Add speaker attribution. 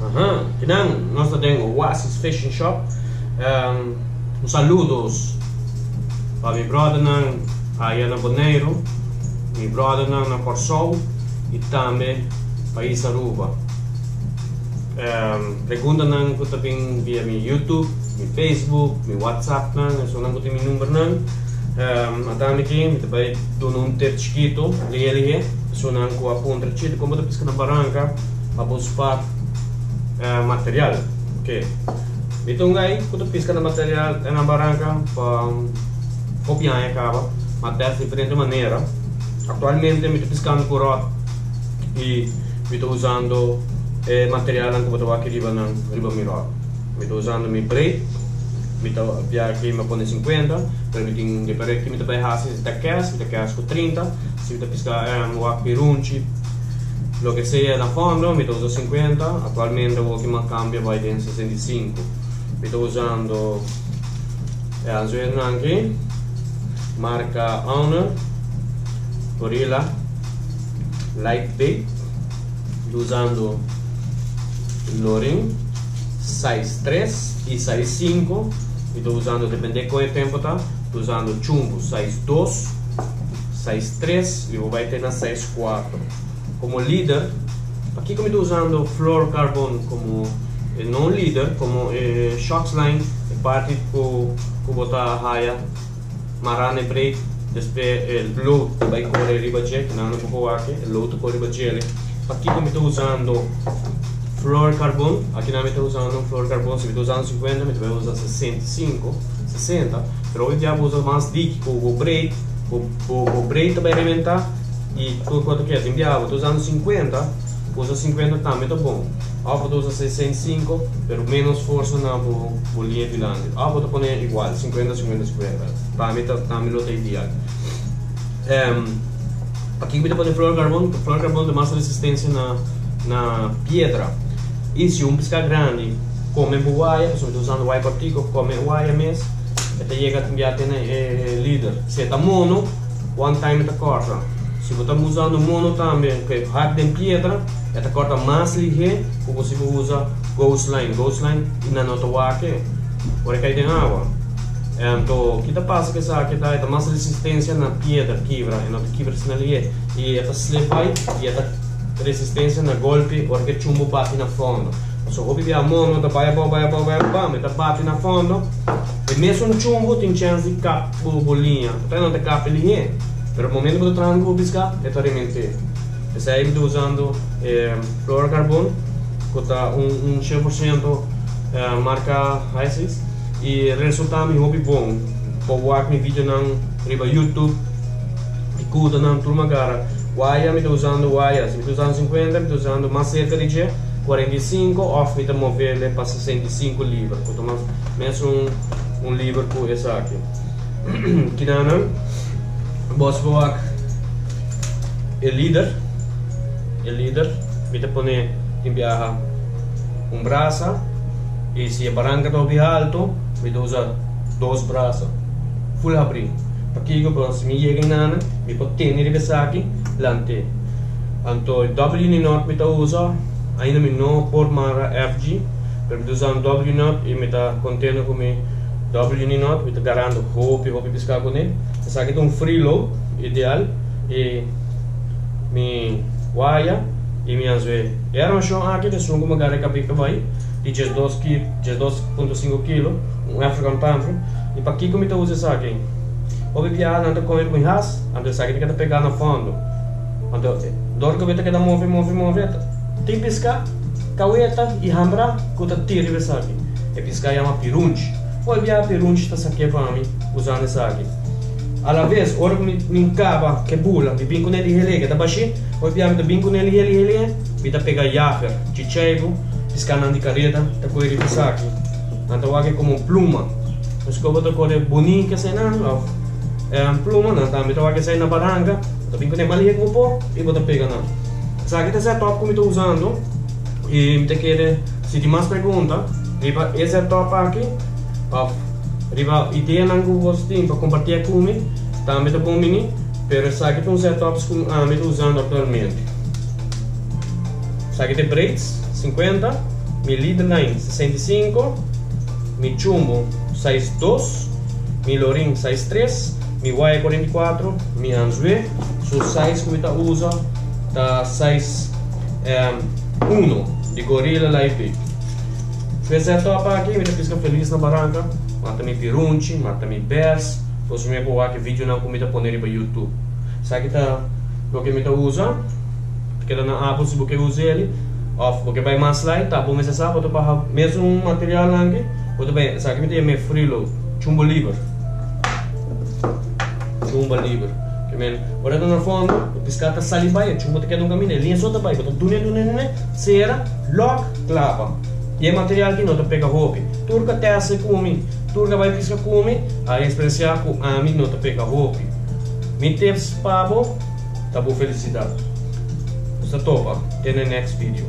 Speaker 1: Aha, kinan nos ta den Oasis Fishing Shop. Un saludos pa mi brothernan aya na Boneiru, mi brothernan na Kòrsou i tambe pais Aruba. Preguntanan ku ta bin via mi YouTube, mi Facebook, mi WhatsAppnan, esunnan ku tin mi numbernan. Ata mi aki mi ta bai duna un tip chikitu lihe lihe, esunnan ku a puntra, Chito kon bo ta piska na baranka pa bo spar material? Oke, mi ta un gai ku ta piska na material na baranka pa hopi aña kaba, ma tèst diferente manera. Aktualmente mi ta piskando ku ròt i mi ta usando e materialnan ku bo ta wak riba nan riba mi ròt. Mi ta usando mi braid, mi ta bia aki mi a pone 50, pero mi tin depende ki mi ta bai hasi, si ta kès mi ta kès ku 30, si mi ta piska wak pirunchi, loke sea na fondo mi ta usa 50, aktualmente awor ki mi a kambia bai den 65. Mi ta usando e anzuelonan aki, marka Owner, Gorilla, Light Bait, mi ta usando Lorin. Size 3 y size 5 mi ta usando depende con e tempo ta mi ta usando chumbo size 2 size 3 y bo bay te na size 4 como leader pakico mi ta usando fluorocarbon como e no leader como e shocks line e parti cu bo ta haya mara na e braid despues e load ta bay core riba dje kinan no por wak e load ta core riba djele pakico mi ta usando fluorocarbon akinan mi ta usando fluorocarbon si mi ta usando 50 mi ta bay usa 65 60 pero hopi bia bo usa mas diki cu bo braid bo braid ta bay rementa y tur cos ta keda tin bia bo ta usando 50 usa 50 tambe ta bon of bo ta usa 65 pero menos forsa na bo liña dilanti of bo ta pone igual 50 50 50 pa mi ta tambe lo ta ideal. Pakiko mi ta pone fluorocarbon? Pasobra fluorocarbon ta mas resistencia na na piedra y si un pisca grandi come bo waya pasobra mi ta usando waya cortico come e waya mes e ta yega tin bia te na e leader si e ta mono one time e ta corta si bo ta usando mono tambe cu e hak den piedra e ta corta mas lihe cu bo si bo usa ghost line ghost line y nan no ta wak e ora e cay den awa. Anto, ki ta pasa ku esaki ta e ta mas resistensia na piedra kibra, e no ta kibra asina lihe i e ta slip bai i e ta resistensia na golpi ora ku e chumbo bati na fondo. Pasobra hopi bia mono ta bai abou bai abou bai abou bam e ta bati na fondo e mesun chumbo tin chèns di kap bo liña, ta e no ta kap e lihe pero momento ku bo ta trahando ku bo piska e ta rement'é. Esei mi ta usando e fluorocarbon ku ta un 100% marka Hisis. Y resulta mi hopi bon. Por wak mi videonan riba YouTube y cudanan tur magara. Waya mi ta usando waya. Si mi ta usando 50 mi ta usando mas cerca di dje 45 of mi ta movele pa 65 libra cu ta mas mesun un libra cu esaki. Kinanan bos por wak e lider. E lider mi ta pone tin biaha un brasa. I si e baranka ta hopi haltu, mi ta usa dos brasa ful habrí. Pakiko? Pasobra si mi yega einana, mi por tene riba esaki lant'é. Anto e W-knot mi ta usa, ainda mi no por mara FG, pero mi ta usa un W-knot i mi ta kontento ku mi W-knot, mi ta garando hopi hopi piská kuné. Esaki ta un free load ideal i mi waya i mi anzué. E armashon aki ta esun ku mi a gara e kabika bai. Di 12 ki, 12.5 kilo, un African Panther. I pakiko mi ta usa esaki? Hopi biaha nan ta kome ku mi has, anto esaki ta keda pegá na fondo. Anto, dor ku mi ta keda move, move, move, tin piská, kaweta i hambra ku ta tira riba esaki. E piská yama pirunchi. Hopi biaha pirunchi ta saké pa mi usando esaki. Alaves, ora ku mi mi kaba ku e bula, mi bin kuné lihe lihe, ke ta bashí, hopi biaha mi ta bin kuné lihe lihe lihe, mi ta pega yafer, chicheibu. Piskanan di kareda ta kohe riba esaki. Nan ta wak e komo pluma. Pasobra bo ta kore boni ke eseinan òf pluma, nan tambe ta wak esei na baranka. Bo ta bin kuné mas lihe ku bo por i bo ta pega nan. Esaki ta e setup ku mi ta usando i mi ta kere si tin mas pregunta riba e setup aki òf riba ideanan ku bo tin pa kompartié ku mi tambe ta bon bini. Pero esaki ta un setup ku ami ta usando aktualmente. Esaki ta e braids, 50. Mi leader line 65, mi chumbo size 2, mi lorin size 3, mi wire 44, mi anzue, su size ku mi ta usa ta size 1 di Gorilla Live Bait. Ku e setup aki mi ta piska felis na baranka, mata mi pirunchi, mata mi bers, boso mi por wak e videonan ku mi ta pone riba YouTube. Esaki ta loke mi ta usa, ta keda na abo si bo ke usa eli. Of bo ke bai mas light ta bo mester sa bo ta baha mesun materialnan aki bo ta bai esaki mi ta yama e free load chumbo liber chumbo liber ke men ora ta na fondo e piska ta sali bai e chumbo ta keda un kaminda e liña so ta bai bo ta dune dune dune sera lock klapa i e material aki no ta pega hopi tur ka teste ku mi tur ka bai piska ku mi a eksperensia ku ami no ta pega hopi mi tips pa bo ta bo felisidat. Nos ta topa te na e next video.